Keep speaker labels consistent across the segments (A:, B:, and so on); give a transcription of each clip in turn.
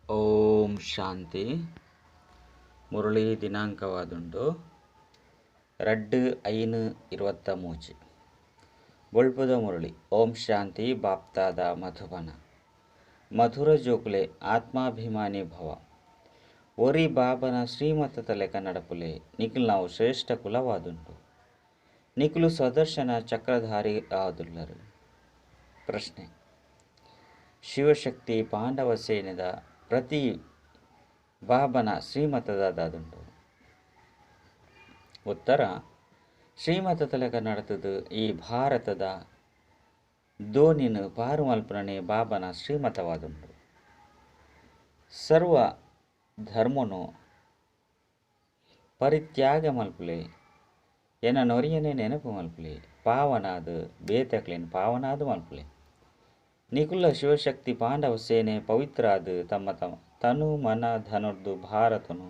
A: ಓಂ ಶಾಂತಿ. ಮುರಳಿ ದಿನಾಂಕವಾದುಂಡು 2/5/23. ಬೊಳ್ಪುದ ಮುರಳಿ. ಓಂ ಶಾಂತಿ. ಬಾಪ್ತಾದ ಮಧುಬನ. ಮಧುರ ಜೋಕುಲೆ, ಆತ್ಮಾಭಿಮಾನಿ ಭವ. ಒರಿ ಬಾಬನ ಶ್ರೀಮತದ ಲೆಕ್ಕ ನಡಪುಲೆ. ನಿಖಿಲ್ ನಾವು ಶ್ರೇಷ್ಠ ಕುಲವಾದುಂಡು. ನಿಖಿಲು ಸ್ವದರ್ಶನ ಚಕ್ರಧಾರಿ ಆದುಲ್ಲರು. ಪ್ರಶ್ನೆ: ಶಿವಶಕ್ತಿ ಪಾಂಡವ ಸೇನೆದ ಪ್ರತಿ ಬಾಬನ ಶ್ರೀಮತದಾದುಂಡು? ಉತ್ತರ: ಶ್ರೀಮತದ ಲೆಕ್ಕ ನಡತದು ಈ ಭಾರತದ ದೋನಿನ ಪಾರುಮಲ್ಪನೆ ಬಾಬನ ಶ್ರೀಮತವಾದುಂಡು. ಸರ್ವ ಧರ್ಮನು ಪರಿತ್ಯಾಗ ಮಲ್ಪುಲೆ, ಎನ್ನ ನೊರಿಯನೆ ನೆನಪು ಮಲ್ಪುಲೆ, ಪಾವನಾದ ಬೇತಕ್ಲೇನ್ ಪಾವನಾದ ಮಲ್ಪುಲೆ. ನಿಕುಲ ಶಿವಶಕ್ತಿ ಪಾಂಡವ ಸೇನೆ ಪವಿತ್ರಾದ ತಮ್ಮ ತಮ್ಮ ತನು ಮನ ಧನುರ್ದು ಭಾರತನು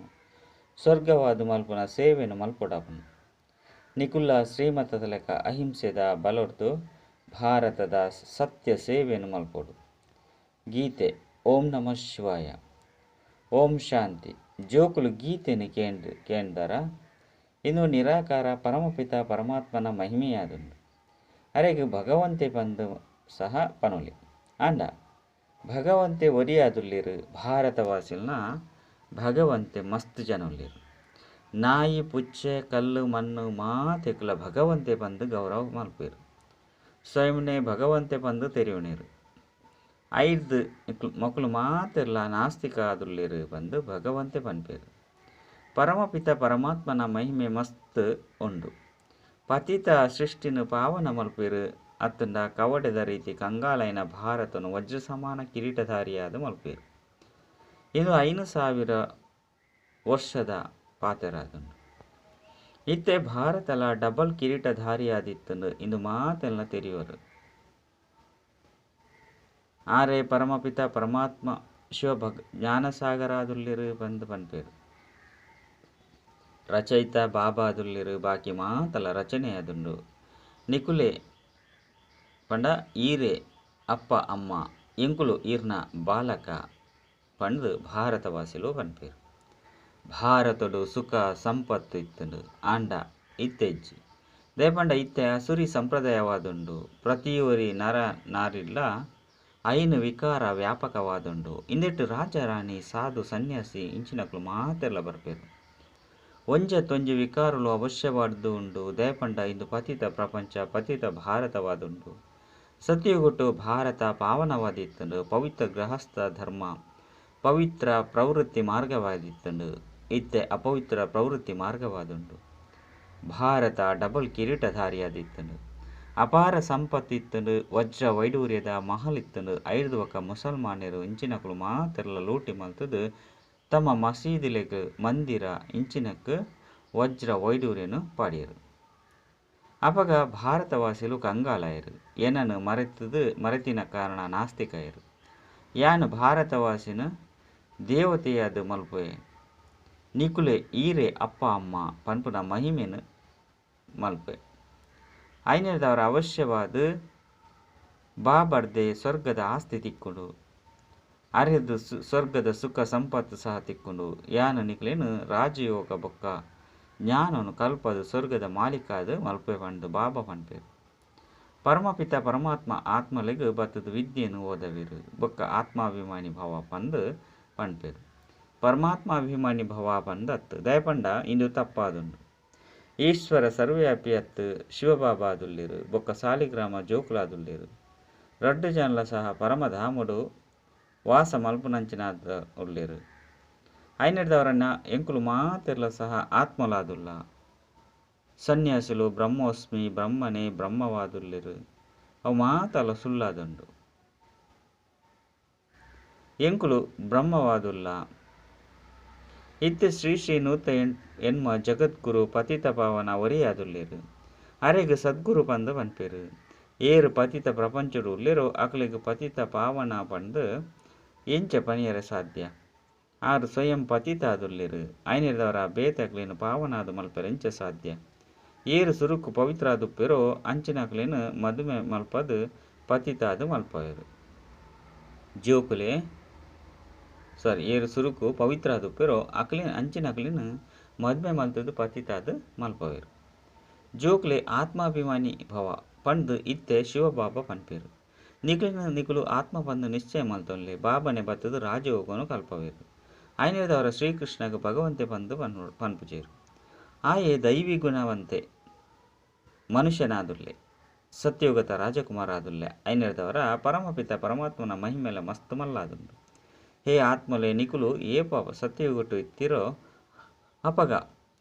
A: ಸ್ವರ್ಗವಾದ ಮಲ್ಪುನ ಸೇವೆನು ಮಲ್ಪೊಡಪನು. ನಿಕುಲ ಶ್ರೀಮತದ ಲೆಕ್ಕ ಅಹಿಂಸೆದ ಬಲೊರ್ದು ಭಾರತದ ಸತ್ಯ ಸೇವೆನು ಮಲ್ಪೊಡು. ಗೀತೆ. ಓಂ ನಮಃ ಶಿವಾಯ. ಓಂ ಶಾಂತಿ. ಜೋಕುಲು ಗೀತೆನು ಕೇಂದರ ಇನ್ನು ನಿರಾಕಾರ ಪರಮಪಿತ ಪರಮಾತ್ಮನ ಮಹಿಮೆಯಾದುಂಡು. ಅರೆಗ್ ಭಗವಂತೆ ಪಂದು ಸಹ ಪನೊಲಿ. ಆಂಡ ಭಗವಂತೆ ಒರಿಯಾದುಲ್ಲಿರು. ಭಾರತವಾಸಿಲ್ನ ಭಗವಂತೆ ಮಸ್ತ್ ಜನೊಲ್ಲಿರು. ನಾಯಿ, ಪುಚ್ಚೆ, ಕಲ್ಲು, ಮಣ್ಣು ಮಾತೆಕ್ಲ ಭಗವಂತೆ ಪಂದು ಗೌರವ ಮಲ್ಪೇರು. ಸ್ವಯಂನೇ ಭಗವಂತೆ ಪಂದು ತೆರಿಯುನೇರು. ಐದು ಮಕ್ಕಳು ಮಾತೆಲ್ಲ ನಾಸ್ತಿಕ ಆದುಲ್ಲೇರು ಬಂದು ಭಗವಂತೆ ಪನ್ಪೇರು. ಪರಮಪಿತ ಪರಮಾತ್ಮನ ಮಹಿಮೆ ಮಸ್ತ್ ಉಂಡು. ಪತಿತ ಸೃಷ್ಟಿನ ಪಾವನ ಮಲ್ಪೇರು. ಅತ್ತಂಡ ಕವಡೆದ ರೀತಿ ಕಂಗಾಲೈನ ಭಾರತನು ವಜ್ರ ಸಮಾನ ಕಿರೀಟಧಾರಿಯಾದ ಮಲ್ಪೇರು. ಇದು 5000 ವರ್ಷದ ಪಾತೆರಾದುಂಡು. ಇತ್ತೆ ಭಾರತಲ ಡಬಲ್ ಕಿರೀಟಧಾರಿಯಾದಿತ್ತಂದು ಇಂದು ಮಾತೆಲ್ಲ ತೆರಿಯುವರು. ಆರೆ ಪರಮಪಿತ ಪರಮಾತ್ಮ ಶಿವ ಭಗ ಜ್ಞಾನಸಾಗರಾದುಲ್ಲಿರು ಬಂದು ಪನ್ಪೇರು. ರಚಯಿತ ಬಾಬಾದುಲ್ಲಿರು, ಬಾಕಿ ಮಾತಲ ರಚನೆಯಾದುಂಡು. ನಿಕುಲೆ ಪಂಡ ಈರೆ ಅಪ್ಪ ಅಮ್ಮ, ಎಂಕುಲು ಈರ್ನ ಬಾಲಕ ಪಂಡ್ದು ಭಾರತವಾಸಿಲು ಪನ್ಪೇರು. ಭಾರತಡು ಸುಖ ಸಂಪತ್ತು ಇತ್ತುಂಡು, ಆಂಡ ಇತ್ತೆಜ್ಜಿ. ದೇಪಂಡ ಇತ್ತೆ ಅಸುರಿ ಸಂಪ್ರದಾಯವಾದುಂಡು. ಪ್ರತಿಯೊರಿ ನರ ನಾರಿಲ್ಲ ಐನು ವಿಕಾರ ವ್ಯಾಪಕವಾದುಂಡು. ಇಂದೆಟ್ಟು ರಾಜ ರಾಣಿ ಸಾಧು ಸನ್ಯಾಸಿ ಇಂಚಿನಕ್ಲು ಮಾತೆಲ್ಲ ಬರ್ಪೇರು. ಒಂಜ ತೊಂಜಿ ವಿಕಾರಲು ಅವಶ್ಯವಾದ್ದು ಉಂಡು. ದಯಪಂಡ ಇಂದು ಪತಿತ ಪ್ರಪಂಚ, ಪತಿತ ಭಾರತವಾದುಂಡು. ಸತ್ಯಯುಗಟ್ಟು ಭಾರತ ಪಾವನವಾದಿತ್ತಂಡು. ಪವಿತ್ರ ಗೃಹಸ್ಥ ಧರ್ಮ, ಪವಿತ್ರ ಪ್ರವೃತ್ತಿ ಮಾರ್ಗವಾದಿತ್ತಂಡು. ಇತ್ತೆ ಅಪವಿತ್ರ ಪ್ರವೃತ್ತಿ ಮಾರ್ಗವಾದುಂಡು. ಭಾರತ ಡಬಲ್ ಕಿರೀಟಧಾರಿಯಾದಿತ್ತಂಡು. ಅಪಾರ ಸಂಪತ್ತು ಇತ್ತಂಡು. ವಜ್ರ ವೈಡೂರ್ಯದ ಮಹಲ್ ಇತ್ತಂಡು. ಐರ್ದುವಕ ಮುಸಲ್ಮಾನರು ಇಂಚಿನಕುಲು ಮಾತೆಲ್ಲ ಲೂಟಿ ಮಲ್ತದು ತಮ್ಮ ಮಸೀದಿಲೆಗ್ ಮಂದಿರ ಇಂಚಿನಕ್ ವಜ್ರ ವೈಡೂರ್ಯನು ಪಾಡಿಯರು. ಅಪಗ ಭಾರತವಾಸಿಲು ಕಂಗಾಲಾಯರು. ಏನನ್ನು ಮರೆತದು ಮರೆತಿನ ಕಾರಣ ನಾಸ್ತಿಕಾಯರು. ಯಾನ್ ಭಾರತವಾಸಿನ ದೇವತೆಯಾದ ಮಲ್ಪೆ, ನಿಕುಲೆ ಈರೆ ಅಪ್ಪ ಅಮ್ಮ ಪನ್ಪುನ ಮಹಿಮೆನು ಮಲ್ಪೆ. ಐನೇದವರ ಅವಶ್ಯವಾದ ಬಾಬರ್ದೆ ಸ್ವರ್ಗದ ಆಸ್ತಿ ತಿಕ್ಕೊಂಡು, ಅರೆದು ಸ್ವರ್ಗದ ಸುಖ ಸಂಪತ್ತು ಸಹ ತಿಕ್ಕೊಂಡು. ಯಾನು ನಿಕ್ಲೇನು ರಾಜಯೋಗ ಬೊಕ್ಕ ಜ್ಞಾನನು ಕಲ್ಪದು ಸ್ವರ್ಗದ ಮಾಲೀಕಾದ ಮಲ್ಪೆ ಪಂಡು ಬಾಬಾ ಪನ್ಪೇರು. ಪರಮಪಿತ ಪರಮಾತ್ಮ ಆತ್ಮಲೆಗ್ ಬತ್ತದ ವಿದ್ಯೆನು ಓದವಿರು. ಬೊಕ್ಕ ಆತ್ಮಾಭಿಮಾನಿ ಭವ ಪಂದು ಪನ್ಪೇರು. ಪರಮಾತ್ಮಾಭಿಮಾನಿ ಭವ ಪಂದು ಅತ್ತು. ದಯಪಂಡ ಇಂದು ತಪ್ಪಾದುಂಡು. ಈಶ್ವರ ಸರ್ವವ್ಯಾಪಿ ಅತ್ತು, ಶಿವಬಾಬಾದುಲ್ಲೇರು, ಬೊಕ್ಕ ಸಾಲಿಗ್ರಾಮ ಜೋಕುಲಾದುಲ್ಲೇರು. ರಡ್ಡು ಜನಲ ಸಹ ಪರಮಧಾಮುಡು ವಾಸ ಮಲ್ಪುನಂಚಿನಾದ ಉಲ್ಲೇರು. ಐನೆಡ್ದವರನ್ನ ಎಂಕುಲು ಮಾತೆರ್ಲ ಸಹ ಆತ್ಮಲಾದುಲ್ಲ. ಸನ್ಯಾಸಿಲು ಬ್ರಹ್ಮೋಸ್ಮಿ, ಬ್ರಹ್ಮನೇ ಬ್ರಹ್ಮವಾದುಲ್ಲೇರು. ಅವು ಮಾತಲ ಸುಳ್ಳಾದುಂಡು. ಎಂಕುಲು ಬ್ರಹ್ಮವಾದುಲ್ಲ. ಇತ್ತೆ ಶ್ರೀ ಶ್ರೀ ನೂತ ಎನ್ಮ ಜಗದ್ಗುರು ಪತಿತ ಪಾವನ ಒರಿಯಾದುಲ್ಲೇರು. ಅರೆಗ್ ಸದ್ಗುರು ಪಂದು ಪನ್ಪೇರು. ಏರು ಪತಿತ ಪ್ರಪಂಚಡು ಉಲ್ಲೇರು ಅಕಲಿಗ್ ಪತಿತ ಪಾವನ ಪಂದು ಎಂಚ ಪನಿಯರೆ ಸಾಧ್ಯ? ಆರು ಸ್ವಯಂ ಪತಿತ ಆದುಲ್ಲೇರು. ಐನೆರ್ದವರ ಬೇತಕ್ಲೇನು ಪಾವನಾದ ಮಲ್ಪೆರೆ ಎಂಚ ಸಾಧ್ಯ? ಏರು ಸುರುಕು ಪವಿತ್ರ ಆದುಪ್ಪೆರೋ ಅಂಚಿನಕ್ಲೇನು ಮದುಮೆ ಮಲ್ಪದು ಪತಿತಾದು ಮಲ್ಪವೆರು. ಜೋಕುಲೆ, ಸಾರಿ ಏರು ಸುರುಕು ಪವಿತ್ರ ಆದುಪ್ಪೆರೋ ಅಕ್ಲಿನ ಅಂಚಿನ ಅಕ್ಲಿನ ಮದ್ಮೆ ಮಲ್ತದು ಪತಿತಾದ ಮಲ್ಪವೇರು. ಜೋಕ್ಲೆ ಆತ್ಮಾಭಿಮಾನಿ ಭವ ಪಂದು ಇತ್ತೆ ಶಿವಬಾಬಾ ಪನ್ಪೇರು. ನಿಕ್ಲಿನ ನಿಕುಲು ಆತ್ಮ ಪಂದು ನಿಶ್ಚಯ ಮಲ್ತೊನ್ಲೆ ಬಾಬನೆ ಬತ್ತದು ರಾಜಯೋಗನು ಕಲ್ಪವೇರು. ಆಯ್ನೇದವರ ಶ್ರೀಕೃಷ್ಣಗ ಭಗವಂತೆ ಪಂದು ಪನ್ಪುಜೇರು. ಆಯೆ ದೈವಿ ಗುಣವಂತೆ ಮನುಷ್ಯನಾದುಲ್ಲೆ ಸತ್ಯೋಗತ ರಾಜಕುಮಾರ ಆದುಲ್ಲೆ. ಐನೇದವರ ಪರಮಪಿತ ಪರಮಾತ್ಮನ ಮಹಿಮೆಲ ಮಸ್ತು ಮಲ್ಲಾದುಂಡು. ಹೇ ಆತ್ಮಲೆ ನಿಕುಲು ಏಪ ಸತ್ಯಯುಗಟ್ಟು ಇತ್ತಿರೋ ಅಪಗ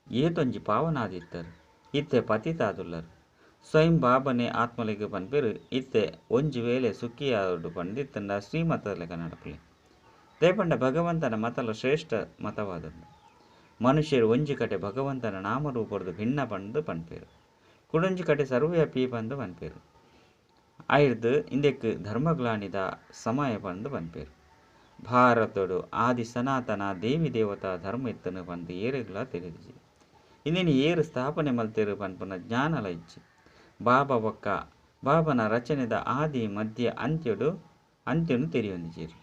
A: ಏತೊಂಜಿ ಪಾವನಾದಿತ್ತರು ಇತ್ತೆ ಪತಿತಾದುಲ್ಲರು. ಸ್ವಯಂ ಬಾಬನೆ ಆತ್ಮಲೆಗ್ ಪನ್ಪೇರು ಇತ್ತೆ ಒಂಜಿ ವೇಳೆ ಸುಖಿಯಾದುಡು ಪಂಡಿತ್ತಂಡ ಶ್ರೀಮತದ ಲೆಕ್ಕ ನಡಪುಲೆ. ದೇಪಂಡ ಭಗವಂತನ ಮತಲ ಶ್ರೇಷ್ಠ ಮತವಾದುಂಡು. ಮನುಷ್ಯರು ಒಂಜಿ ಕಡೆ ಭಗವಂತನ ನಾಮರೂಪದ ಭಿನ್ನ ಪಂದು ಪನ್ಪೇರು, ಕುಡೊಂಜಿ ಕಡೆ ಸರ್ವವ್ಯಾಪಿ ಪಂದು ಪನ್ಪೇರು. ಆಯ್ದು ಇಂದೆಕ್ ಧರ್ಮಗ್ಲಾನಿದ ಸಮಯ ಪಂದು ಪನ್ಪೇರು. ಭಾರತಡು ಆದಿ ಸನಾತನ ದೇವಿ ದೇವತಾ ಧರ್ಮ ಇತ್ತನು ಪಂದು ಏರುಗಳ ತಿಳಿದಿಜಿ. ಇಂದಿನ ಏರು ಸ್ಥಾಪನೆ ಮಲ್ತೇರು ಪನ್ಪುನ ಜ್ಞಾನಲ ಇಜ್ಜಿ. ಬಾಬಾ ಬೊಕ್ಕ ಬಾಬನ ರಚನೆದ ಆದಿ ಮಧ್ಯ ಅಂತ್ಯಡು ಅಂತ್ಯನು ತೆರಿಯೊಂದಿಜೇರು.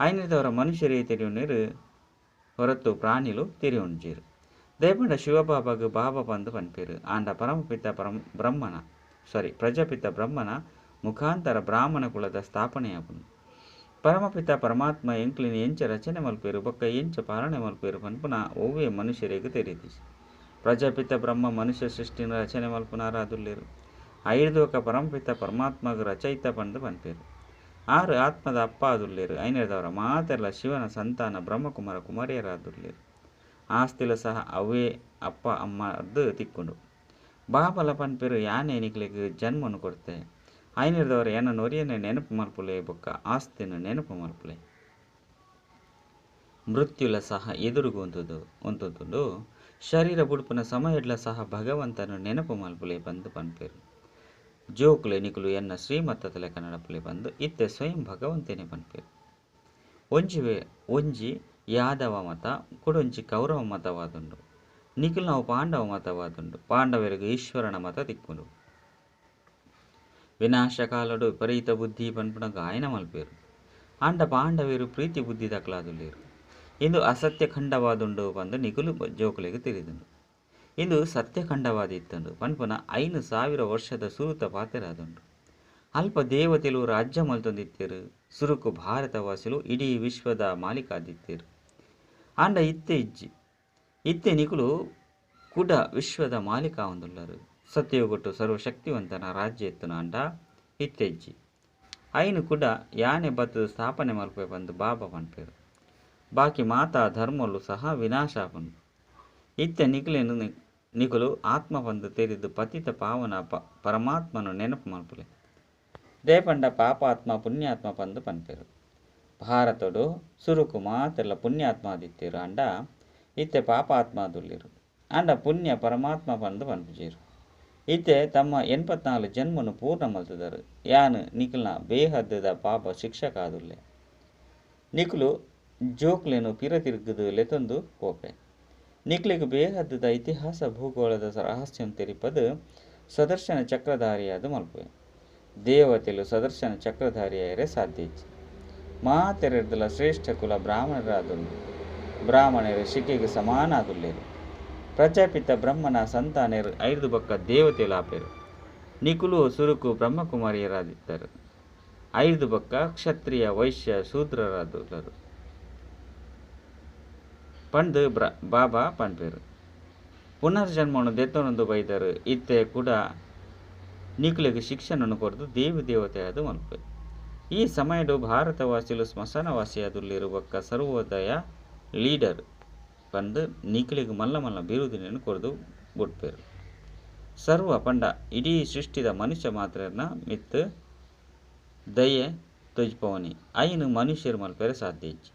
A: ಐನದವರ ಮನುಷ್ಯರೇ ತೆರಿಯುನೇರು ಹೊರತು ಪ್ರಾಣಿಲು ತೆರಿಯೊಂಜೇರು. ದೇಪಂಡ ಶಿವಬಾಬಾಗ ಬಾಬಾ ಪಂದು ಪನ್ಪೇರು. ಆಂಡ ಪರಮಪಿತ ಬ್ರಹ್ಮನ ಸಾರಿ ಪ್ರಜಾಪಿತ ಬ್ರಹ್ಮನ ಮುಖಾಂತರ ಬ್ರಾಹ್ಮಣ ಕುಲದ ಸ್ಥಾಪನೆಯಾಗುನು. ಪರಮಪಿತ ಪರಮಾತ್ಮ ಎಂಕ್ಲಿನ ಎಂಚ ರಚನೆ ಮಲ್ಪೇರು ಬೊಕ್ಕ ಎಂಚ ಪಾಲನೆ ಮಲ್ಪೇರು ಪನ್ಪುನ ಒವ್ವೇ ಮನುಷ್ಯರಿಗೆ ತೆರಿದಿಜಿ. ಪ್ರಜಾಪಿತ ಬ್ರಹ್ಮ ಮನುಷ್ಯ ಸೃಷ್ಟಿನ ರಚನೆ ಮಲ್ಪುನಾರಾದುಲ್ಲೇರು. ಐರ್ದೋಕ ಪರಮಪಿತ ಪರಮಾತ್ಮಗ ರಚಯಿತ ಪಂದು ಪನ್ಪೇರು. ಆರು ಆತ್ಮದ ಅಪ್ಪ ಆದುಲ್ಲೇರು. ಐನೇದವರ ಮಾತೆಲ್ಲ ಶಿವನ ಸಂತಾನ ಬ್ರಹ್ಮಕುಮಾರ ಕುಮಾರಿಯರಾದುಲ್ಲೇರು. ಆಸ್ತಿಲ ಸಹ ಅವೇ ಅಪ್ಪ ಅಮ್ಮ ಅದ್ದು ತಿಕ್ಕೊಂಡು. ಬಾಬಲ ಪನ್ಪೇರು ಯಾನೆ ನಿಕ್ಲೆಗ್ ಜನ್ಮನು ಕೊಡ್ತೆ. ಐನಿರ್ದವರು ಏನ ನೊರಿಯನ್ನೇ ನೆನಪು ಮಲ್ಪುಲೆ ಬೊಕ್ಕ ಆಸ್ತಿನ ನೆನಪು ಮಲ್ಪುಲೆ. ಮೃತ್ಯುಲ ಸಹ ಎದುರುಗು ಒಂತುಂದು ಶರೀರ ಬುಡುಪುನ ಸಮಯಡ್ಲ ಸಹ ಭಗವಂತನ ನೆನಪು ಮಲ್ಪುಲೆ ಬಂದು ಪನ್ಪೇರು. ಜೋಕುಲೆ ನಿಕುಲು ಎನ್ನ ಶ್ರೀಮತ್ತದ ಲೆಕ್ಕ ನಡಪುಲೆ ಬಂದು ಇತ್ತೆ ಸ್ವಯಂ ಭಗವಂತನೇ ಪನ್ಪೇರು. ಒಂಜಿ ಯಾದವ ಮತ ಕುಡೊಂಜಿ ಕೌರವ ಮತವಾದುಂಡು. ನಿಖಿಲ್ ನಾವು ಪಾಂಡವ ಮತವಾದುಂಡು. ಪಾಂಡವರಿಗೆ ಈಶ್ವರನ ಮತ ತಿಕ್ಕುಂಡು. ವಿನಾಶಕಾಲಡು ವಿಪರೀತ ಬುದ್ಧಿ ಪನ್ಪುನ ಗಾಯನ ಮಲ್ಪೇರು. ಆಂಡ ಪಾಂಡವೇರು ಪ್ರೀತಿ ಬುದ್ಧಿ ದಕ್ಲಾದುಲ್ಲೇರು. ಇಂದು ಅಸತ್ಯಖಂಡವಾದುಂಡು ಪಂದು ನಿಖಿಲು ಜೋಕುಲೆಗ್ ತಿಳಿದುಂಡು. ಇಂದು ಸತ್ಯಖಂಡವಾದಿತ್ತುಂಡು ಪನ್ಪುನ 5000 ವರ್ಷದ ಸುರುತ ಪಾತೆರಾದುಂಡು. ಅಲ್ಪ ದೇವತೆಲು ರಾಜ್ಯ ಮಲ್ತೊಂದಿತ್ತೇರು. ಸುರುಕು ಭಾರತವಾಸಿಲು ಇಡೀ ವಿಶ್ವದ ಮಾಲೀಕಾದಿತ್ತೇರು. ಆಂಡ ಇತ್ತೆ ಇಜ್ಜಿ. ಇತ್ತೆ ನಿಕುಲು ಕುಡ ವಿಶ್ವದ ಮಾಲೀಕ ಒಂದುಲ್ಲರು. ಸತ್ಯಯುಗಟ್ಟು ಸರ್ವಶಕ್ತಿವಂತನ ರಾಜ್ಯ ಇತ್ತುನ ಆಂಡ ಇತ್ತೆ ಇಜ್ಜಿ. ಐನು ಕುಡ ಯಾನೆ ಬತ್ತದ ಸ್ಥಾಪನೆ ಮಲ್ಪೆ ಬಂದು ಬಾಬಾ ಪನ್ಪೇರು. ಬಾಕಿ ಮಾತಾ ಧರ್ಮಲು ಸಹ ವಿನಾಶ ಪಂದು. ಇತ್ತೆ ನಿಕುಲೇನು ನಿಕುಲು ಆತ್ಮ ಬಂದು ತೆರಿದು ಪತಿತ ಪಾವನ ಪರಮಾತ್ಮನು ನೆನಪು ಮಲ್ಪುಲೆ. ದೇಪಂಡ ಪಾಪಾತ್ಮ ಪುಣ್ಯಾತ್ಮ ಪಂದು ಪನ್ಪೇರು. ಭಾರತಡು ಸುರುಕು ಮಾತೆಲ್ಲ ಪುಣ್ಯಾತ್ಮ ಆದಿತ್ತೇರು. ಆಂಡ ಇತ್ತೆ ಪಾಪಾತ್ಮ ಆದುಲ್ಲೇರು. ಆಂಡ ಪುಣ್ಯ ಪರಮಾತ್ಮ ಪಂದು ಪನ್ಪುಜೇರು. ಇತ್ತೆ ತಮ್ಮ 84 ಜನ್ಮನು ಪೂರ್ಣ ಮಲ್ತದರು. ಯಾನು ನಿಕುಲ್ನ ಬೇಹದ್ದದ ಪಾಪ ಶಿಕ್ಷಕ ಆದುಲ್ಲೆ. ನಿಕುಲು ಜೋಕ್ಲೇನು ಪಿರ ತಿರುಗದು ಲೆತೊಂದು ಪೋಪೆ. ನಿಕ್ಲೆಗ್ ಬೇಹದ್ದದ ಇತಿಹಾಸ ಭೂಗೋಳದ ರಹಸ್ಯಂ ತೆರಿಪದು ಸದರ್ಶನ ಚಕ್ರಧಾರಿಯಾದ ಮಲ್ಪುವೆ. ದೇವತೆಲು ಸದರ್ಶನ ಚಕ್ರಧಾರಿಯಾಯರೆ ಸಾಧ್ಯ ಇಜ್ಜಿ. ಮಾತೆರೆರ್ದಲ ಶ್ರೇಷ್ಠ ಕುಲ ಬ್ರಾಹ್ಮಣರಾದುಂಡು. ಬ್ರಾಹ್ಮಣರು ಶಿಕೆಗೆ ಸಮಾನ ಆದುಲ್ಲೇರು. ಪ್ರಜಾಪಿತ ಬ್ರಹ್ಮನ ಸಂತಾನರು ಐದು ಬೊಕ್ಕ ದೇವತೆಲಾಪೆರು. ನಿಕುಲು ಸುರುಕು ಬ್ರಹ್ಮಕುಮಾರಿಯರಾದಿತ್ತರು. ಐದು ಬೊಕ್ಕ ಕ್ಷತ್ರಿಯ ವೈಶ್ಯ ಶೂದ್ರರಾದುಲ್ಲರು ಪಂದು ಬಾಬಾ ಪನ್ಪೇರು. ಪುನರ್ಜನ್ಮನು ದೆತ್ತೊನೊಂದು ಬೈದರು. ಇತ್ತೆ ಕೂಡ ನಿಕುಲೆಗ್ ಶಿಕ್ಷಣನು ಕೊರ್ದು ದೇವಿ ದೇವತೆಯಾದ ಮಲ್ಪೆ. ಈ ಸಮಯಡು ಭಾರತವಾಸಿಲು ಸ್ಮಶಾನವಾಸಿಯಾದುಲ್ಲಿರು ಬೊಕ್ಕ ಸರ್ವೋದಯ ಲೀಡರ್ ಪಂದು ನಿಕುಲೆಗ್ ಮಲ್ಲ ಮಲ್ಲ ಬಿರುದಿನನ್ನು ಕೊರ್ದು ಬುಡ್ಪೇರು. ಸರ್ವ ಪಂಡ ಇಡೀ ಸೃಷ್ಟಿದ ಮನುಷ್ಯ ಮಾತ್ರನ ಮಿತ್ತು ದಯೆ ತೊಜ್ಪವನಿ ಐನು ಮನುಷ್ಯರು ಮಲ್ಪೆರೆ ಸಾಧ್ಯ ಇಜ್ಜಿ.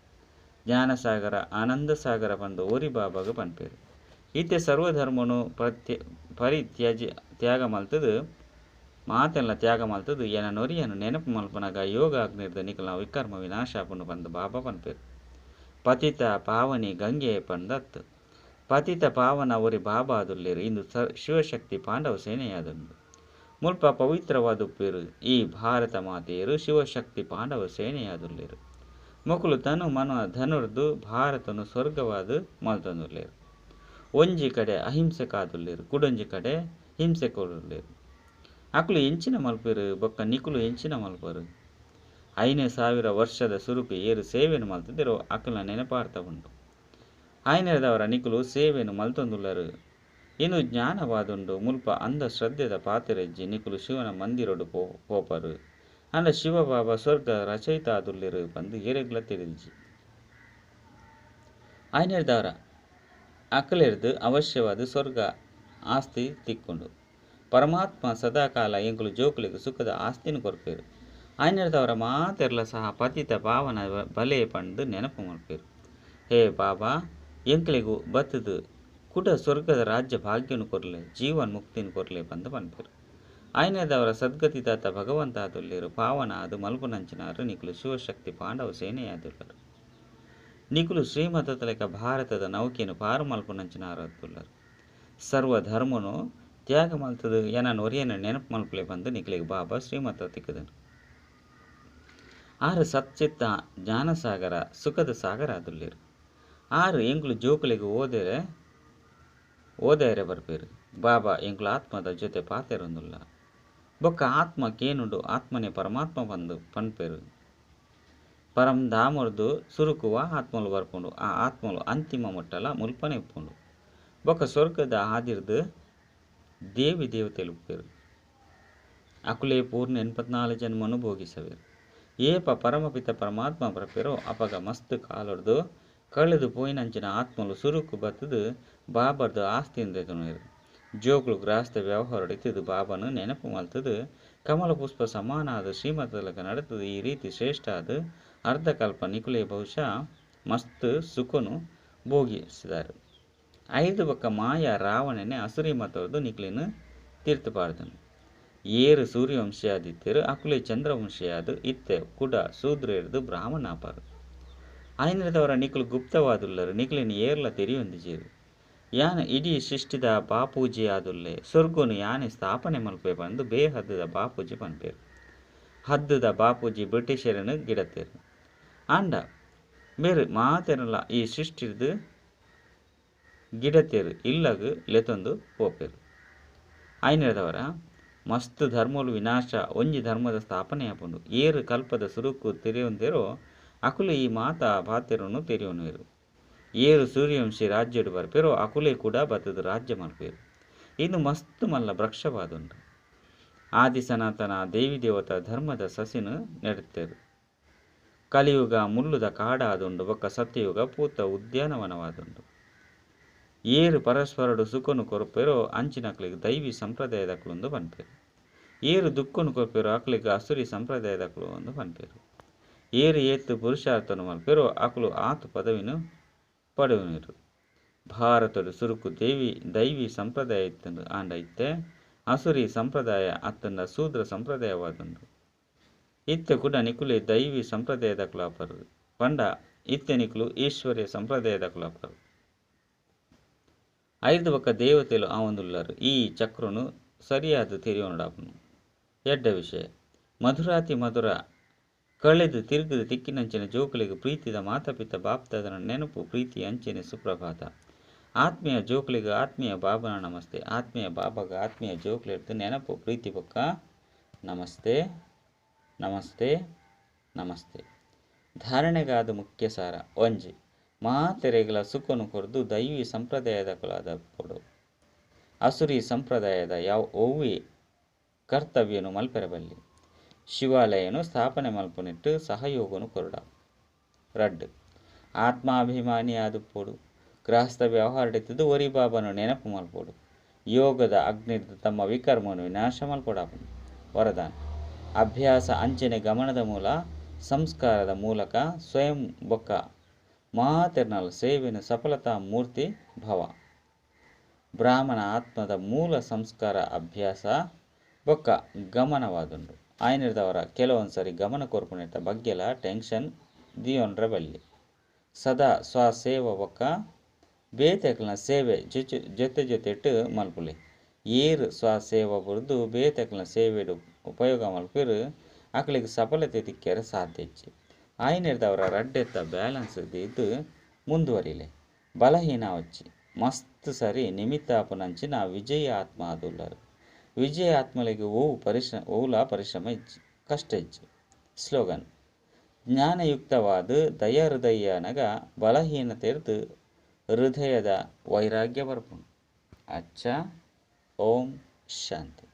A: ಜ್ಞಾನಸಾಗರ ಆನಂದಸಾಗರ ಪಂದು ಓರಿ ಬಾಬಾಗ ಪನ್ಪೇರು. ಇತ್ತೆ ಸರ್ವಧರ್ಮನು ಪರಿತ್ಯಾಜಿ ತ್ಯಾಗ ಮಲ್ತದು ಮಾತೆಲ್ಲ ತ್ಯಾಗ ಮಲ್ತದು ಎನ ನೊರಿಯನ್ನು ನೆನಪು ಮಲ್ಪನಾಗ ಯೋಗ ಅಗ್ನಿರ್ದ ನಿಕಲ್ನ ವಿಕರ್ಮ ವಿನಾಶಾಪನು ಪಂದು ಬಾಬಾ ಪನ್ಪೇರು. ಪತಿತ ಪಾವನಿ ಗಂಗೆ ಪಂದತ್ತು. ಪತಿತ ಪಾವನ ಒರಿ ಬಾಬಾ ಆದುಲ್ಲೇರು. ಇಂದು ಶಿವಶಕ್ತಿ ಪಾಂಡವ ಸೇನೆಯಾದುಂಡು. ಮುಲ್ಪ ಪವಿತ್ರವಾದುಪ್ಪೇರು. ಈ ಭಾರತ ಮಾತೆಯರು ಶಿವಶಕ್ತಿ ಪಾಂಡವ ಸೇನೆಯಾದುಲ್ಲೇರು. ಮೊಕುಲು ತನು ಮನ ಧನುರ್ದು ಭಾರತನು ಸ್ವರ್ಗವಾದ್ ಮಲ್ತೊಂದುಲ್ಲೆರ್. ಒಂಜಿ ಕಡೆ ಅಹಿಂಸೆಕಾದುಲ್ಲೆರ್ ಕುಡೊಂಜಿ ಕಡೆ ಹಿಂಸೆಕೊರುಲ್ಲೆರ್. ಅಕುಲು ಎಂಚಿನ ಮಲ್ಪೆರ್ ಬೊಕ್ಕ ನಿಕುಲು ಎಂಚಿನ ಮಲ್ಪರು? 5000 ವರ್ಷದ ಸುರುಕು ಏರು ಸೇವೆನು ಮಲ್ತುದಿರೋ ಅಕಲ್ನ ನೆನಪಾರ್ಥ ಉಂಡು. ಆಯ್ನೆರ್ದಾವರ ನಿಕುಲು ಸೇವೆನು ಮಲ್ತೊಂದುಲ್ಲರು. ಇಂದು ಜ್ಞಾನವಾದುಂಡು ಮುಲ್ಪ ಅಂಧಶ್ರದ್ಧೆದ ಪಾತೆರೆಜ್ಜಿ ನಿಕುಲು ಶಿವನ ಮಂದಿರೊಡು ಪೋಪರು. ಆಂಡ ಶಿವ ಬಾಬಾ ಸ್ವರ್ಗ ರಚಯಿತ ಆದುಲ್ಲೆರ್ ಪಂದ್ ಏರೆಗ್ಲ ತೆರಿದಿಜಿ. ಆಯ್ನೆರ್ದಾವರ ಅಕಲೆರ್ದ್ ಅವಶ್ಯವಾದ ಸ್ವರ್ಗ ಆಸ್ತಿ ತಿಕ್ಕುಂಡು. ಪರಮಾತ್ಮ ಸದಾಕಾಲ ಎಂಕುಲು ಜೋಕುಲೆಗ್ ಸುಖದ ಆಸ್ತಿನ್ ಕೊರ್ಪೆರ್. ಆಯ್ನೆರ್ದಾವರ ಮಾತೆರ್ಲ ಸಹ ಪತಿತ ಪಾವನ ಬಲೆ ಪಂದ್ ನೆನಪು ಮಲ್ಪೆರ್. ಹೇ ಬಾಬಾ ಎಂಕ್ಲೆಗ್ ಬತ್ತುದು ಕುಡ ಸ್ವರ್ಗದ ರಾಜ್ಯ ಭಾಗ್ಯನು ಕೊರ್ಲೆ ಜೀವನ್ ಮುಕ್ತಿನ್ ಕೊರ್ಲೆ ಪಂದ್ ಪನ್ಪೆರ್. ಆಯ್ನೆರ್ದಾವರ ಸದ್ಗತಿದಾತ ಭಗವಂತ ಆದುಲ್ಲೆರ್ ಪಾವನ ಆದ್ ಮಲ್ಪುನಂಚಿನಾರು ನಿಕುಲು ಶಿವಶಕ್ತಿ ಪಾಂಡವ ಸೇನೆಯಾದುಲ್ಲರು. ನಿಕುಲು ಶ್ರೀಮತದ ಲೆಕ್ಕ ಭಾರತದ ನೌಕೆನು ಪಾರು ಮಲ್ಪುನಂಚಿನಾರು ಆದುಲ್ಲರು. ಸರ್ವ ಧರ್ಮನು ತ್ಯಾಗ ಮಲ್ತದು ಎನನ್ ಒರಿಯನ ನೆನಪು ಮಲ್ಪಲೆ ಪಂದ್ ನಿಕುಲೆಗ್ ಬಾಬಾ ಶ್ರೀಮತ ತಿಕ್ಕುದನು. ಆರು ಸಚ್ಚಿತ್ತ ಜ್ಞಾನಸಾಗರ ಸುಖದ ಸಾಗರ ಆದುಲ್ಲೆರ್. ಆರು ಎಂಕುಲು ಜೋಕುಲೆಗ್ ಓದೆರೆ ಬರ್ಪೆರ್. ಬಾಬಾ ಎಂಕುಲು ಆತ್ಮದ ಜೊತೆ ಪಾತೆರೊಂದುಲ್ಲ. ಬೊಕ್ಕ ಆತ್ಮ ಕೇನುಂಡು ಆತ್ಮನೇ ಪರಮಾತ್ಮ ಪಂದ್ ಪನ್ಪೆರ್. ಪರಂಧಾಮರ್ದು ಸುರುಕು ವಾ ಆತ್ಮಲು ಬರ್ಪುಂಡು ಆ ಆತ್ಮಲು ಅಂತಿಮ ಮುಟ್ಟಲ ಮುಲ್ಪನೆ ಉಪ್ಪುಂಡು. ಬೊಕ್ಕ ಸ್ವರ್ಗದ ಆದಿರ್ದು ದೇವಿ ದೇವತೆಲು ಉಪ್ಪೆರು. ಅಕುಲೇ ಪೂರ್ಣ 84 ಜನ್ಮನು ಭೋಗಿಸವೆರು. ಏಪ ಪರಮಪಿತ ಪರಮಾತ್ಮ ಬರ್ಪೆರೋ ಅಪಗ ಮಸ್ತ್ ಕಾಲೊರ್ದು ಕಳೆದು ಪೋಯಿನಂಚಿನ ಆತ್ಮಲು ಸುರುಕು ಬತ್ತುದು ಬಾಬರ್ದು ಆಸ್ತಿನ್ ದೆತೊನುವೆರು. ಜೋಕುಲು ಗೃಹಸ್ಥ ವ್ಯವಹಾರಡ್ ಇತ್ತುದು ಬಾಬಾನು ನೆನಪು ಮಲ್ತುದು ಕಮಲ ಪುಷ್ಪ ಸಮಾನಾದ ಶ್ರೀಮತದ ನಡತುದು ಈ ರೀತಿ ಶ್ರೇಷ್ಠ ಆದ್ ಅರ್ಧಕಲ್ಪ ನಿಕುಲೇ ಬಹುಶಃ ಮಸ್ತ್ ಸುಖನು ಭೋಗಿಸಿದಾರು. ಐದು ಬೊಕ್ಕ ಮಾಯಾ ರಾವಣನೆ ಅಸುರಿ ಮತರ್ದು ನಿಕ್ಲೆನ್ ತೀರ್ತು ಪಾಡ್ದನು. ಏರು ಸೂರ್ಯವಂಶಿಯಾದಿತ್ತೆರು ಅಕುಲೇ ಚಂದ್ರವಂಶಿಯಾದ ಇತ್ತೆ ಕುಡ ಶೂದ್ರೆರ್ದು ಬ್ರಾಹ್ಮಣಾಪರು. ಆಯ್ನೆರ್ದವರ ನಿಕುಲು ಗುಪ್ತವಾದುಲ್ಲರು ನಿಕ್ಲೆನ್ ಏರ್ಲ ತೆರಿಯೊಂದಿಜೆರು. ಯಾನ್ ಇಡೀ ಸೃಷ್ಟಿದ ಬಾಪೂಜಿ ಆದುಲ್ಲೆ ಸ್ವರ್ಗನು ಯಾನೆ ಸ್ಥಾಪನೆ ಮಲ್ಪೆ ಪಂದ್ ಬೇಹದ್ದುದ ಬಾಪೂಜಿ ಪನ್ಪೆರು. ಹದ್ದುದ ಬಾಪೂಜಿ ಬ್ರಿಟಿಷರನ್ನು ಗಿಡತೆರು. ಆಂಡ ಮೇರು ಮಾತೆರ್ಲ ಈ ಸೃಷ್ಟಿರ್ದು ಗಿಡತೆರು ಇಲ್ಲಗ್ ಲೆತೊಂದು ಪೋಪೆರು. ಆಯ್ನೆರ್ದವರ ಮಸ್ತ್ ಧರ್ಮಲು ವಿನಾಶ ಒಂಜಿ ಧರ್ಮದ ಸ್ಥಾಪನೆ ಆಪುಂಡು. ಏರು ಕಲ್ಪದ ಸುರುಕು ತೆರಿಯೊಂದೆರೋ ಅಕುಲು ಈ ಮಾತಾ ಪಾತೆರನು ತೆರಿಯೊನುವೆರು. ಏರು ಸೂರ್ಯವಂಶಿ ರಾಜ್ಯಡು ಬರ್ಪೆರೋ ಅಕುಲೇ ಕೂಡ ಬತ್ತುದು ರಾಜ್ಯ ಮಲ್ಪೆರು. ಇಂದು ಮಸ್ತ್ ಮಲ್ಲ ವೃಕ್ಷವಾದುಂಡು. ಆದಿ ಸನಾತನ ದೇವಿ ದೇವತಾ ಧರ್ಮದ ಸಸಿನು ನೆಡುತ್ತೆರು. ಕಲಿಯುಗ ಮುಳ್ಳುದ ಕಾಡಾದುಂಡು ಬೊಕ್ಕ ಸತ್ಯಯುಗ ಪೂತ ಉದ್ಯಾನವನವಾದುಂಡು. ಏರು ಪರಸ್ಪರಡು ಸುಖನು ಕೊರ್ಪೆರೋ ಅಂಚಿನಕ್ಲೆಗ್ ದೈವಿ ಸಂಪ್ರದಾಯದಕ್ಲುಂದು ಪನ್ಪೆರು. ಏರು ದುಃಖನು ಕೊರ್ಪೆರೋ ಅಕ್ಲೆಗ್ ಅಸುರಿ ಸಂಪ್ರದಾಯದಕ್ಲು ಅಂದು ಪನ್ಪೆರು. ಏರು ಏತ್ ಪುರುಷಾರ್ಥನು ಮಲ್ಪೆರೋ ಅಕುಲು ಆತ್ ಪದವಿನು ಪಡೆಯುವರು. ಭಾರತದ ಸುರುಕು ದೈವಿ ಸಂಪ್ರದಾಯ ಇತ್ತುಂಡು ಆಂಡ ಇತ್ತೆ ಅಸುರಿ ಸಂಪ್ರದಾಯ ಅತ್ತಂಡ ಶೂದ್ರ ಸಂಪ್ರದಾಯವಾದುಂಡು. ಇತ್ತೆ ಕೂಡ ನಿಕುಲೆ ದೈವಿ ಸಂಪ್ರದಾಯದಕ್ಲಾಪರು ಪಂಡ ಇತ್ತೆ ನಿಕುಲು ಈಶ್ವರ್ಯ ಸಂಪ್ರದಾಯದಕ್ಲಾಪರು. ಐದು ಬೊಕ್ಕ ದೇವತೆಲು ಆವೊಂದುಲ್ಲರು. ಈ ಚಕ್ರನು ಸರಿಯಾದ ತೆರಿಯೊಂಡಾಪುನು. ಎಡ್ಡ ವಿಷಯ ಮಧುರಾತಿ ಮಧುರ ಕಳೆದು ತಿರುಗುದು ತಿಕ್ಕಿನಂಚಿನ ಜೋಕುಲೆಗ್ ಪ್ರೀತಿದ ಮಾತಾಪಿತ ಬಾಪ್ದಾದನ ನೆನಪು ಪ್ರೀತಿ ಅಂಚನೆ ಸುಪ್ರಭಾತ. ಆತ್ಮೀಯ ಜೋಕುಲೆಗ್ ಆತ್ಮೀಯ ಬಾಬನ ನಮಸ್ತೆ. ಆತ್ಮೀಯ ಬಾಬಾಗ ಆತ್ಮೀಯ ಜೋಕುಲೆರ್ದು ನೆನಪು ಪ್ರೀತಿ ಬೊಕ್ಕ ನಮಸ್ತೆ ನಮಸ್ತೆ ನಮಸ್ತೆ. ಧಾರಣೆಗಾದ ಮುಖ್ಯ ಸಾರ ಒಂಜಿ ಮಾತೆರೆಗಳ ಸುಖನು ಕೊರ್ದು ದೈವಿ ಸಂಪ್ರದಾಯದ ಕೊಡು. ಅಸುರಿ ಸಂಪ್ರದಾಯದ ಯಾವ ಒವ್ವೆ ಕರ್ತವ್ಯನು ಮಲ್ಪೆರಬಲ್ಲಿ. ಶಿವಾಲಯನು ಸ್ಥಾಪನೆ ಮಲ್ಪುನಿಟ್ಟು ಸಹಯೋಗನು ಕೊರಡ. ರಡ್ಡು ಆತ್ಮಾಭಿಮಾನಿ ಆದುಪ್ಪೊಡು. ಗೃಹಸ್ಥ ವ್ಯವಹಾರಡಿತ್ತದು ಒರಿ ಬಾಬನು ನೆನಪು ಮಲ್ಪೊಡು. ಯೋಗದ ಅಗ್ನಿರ್ದು ತಮ್ಮ ವಿಕರ್ಮನು ವಿನಾಶ ಮಲ್ಪೊಡಾಪುನು. ವರದಾನ ಅಭ್ಯಾಸ ಅಂಚನೆ ಗಮನದ ಮೂಲ ಸಂಸ್ಕಾರದ ಮೂಲಕ ಸ್ವಯಂ ಬೊಕ್ಕ ಮಾತೆರ್ನಲ್ ಸೇವೆನ ಸಫಲತಾ ಮೂರ್ತಿ ಭವ. ಬ್ರಾಹ್ಮಣ ಆತ್ಮದ ಮೂಲ ಸಂಸ್ಕಾರ ಅಭ್ಯಾಸ ಬೊಕ್ಕ ಗಮನವಾದುಂಡು. ಆಯ್ನೆರ್ದವರ ಕೆಲವೊಂದು ಸರಿ ಗಮನ ಕೊರ್ಪುನೆತ್ತ ಬಗ್ಗೆಲ ಟೆನ್ಷನ್ ದಿಯೊನ್ರ ಬಲ್ಲಿ. ಸದಾ ಸ್ವಸೇವ ಬೊಕ್ಕ ಬೇತೆಕ್ಲನ ಸೇವೆ ಜೊತೆ ಜೊತೆಟ್ ಮಲ್ಪುಲೆ. ಏರು ಸ್ವಸೇವ ಬುರ್ದು ಬೇತೆಕ್ಲನ ಸೇವೆಡು ಉಪಯೋಗ ಮಲ್ಪೆರು ಅಕ್ಲೆಗ್ ಸಫಲತೆ ತಿಕ್ಕೆರೆ ಸಾಧ್ಯ ಇಜ್ಜಿ. ಆಯಿನೆಡ್ದಾವರ ರಡ್ಡೆತ್ತ ಬ್ಯಾಲೆನ್ಸ್ ದೀದ್ ಮುಂದುವರಿಲೆ. ಬಲಹೀನ ಆವೊಡ್ಚಿ. ಮಸ್ತ್ ಸರಿ ನಿಮಿತ್ತ ಆಪುನಂಚಿನ ವಿಜಯಿ ಆತ್ಮ ಆದುಲ್ಲರ್. ವಿಜಯಿ ಆತ್ಮಲೆಗ್ ಒವು ಪರಿಶ್ರಮ ಒವುಲಾ ಪರಿಶ್ರಮ ಇಜ್ಜಿ ಕಷ್ಟ ಇಜ್ಜಿ. ಸ್ಲೋಗನ್, ಜ್ಞಾನಯುಕ್ತವಾದ್ ದಯಾ ಹೃದಯಾನಗ ಬಲಹೀನತೆರ್ದ್ ಹೃದಯದ ವೈರಾಗ್ಯ ಬರ್ಪುಂಡು. ಅಚ್ಚಾ, ಓಂ ಶಾಂತಿ.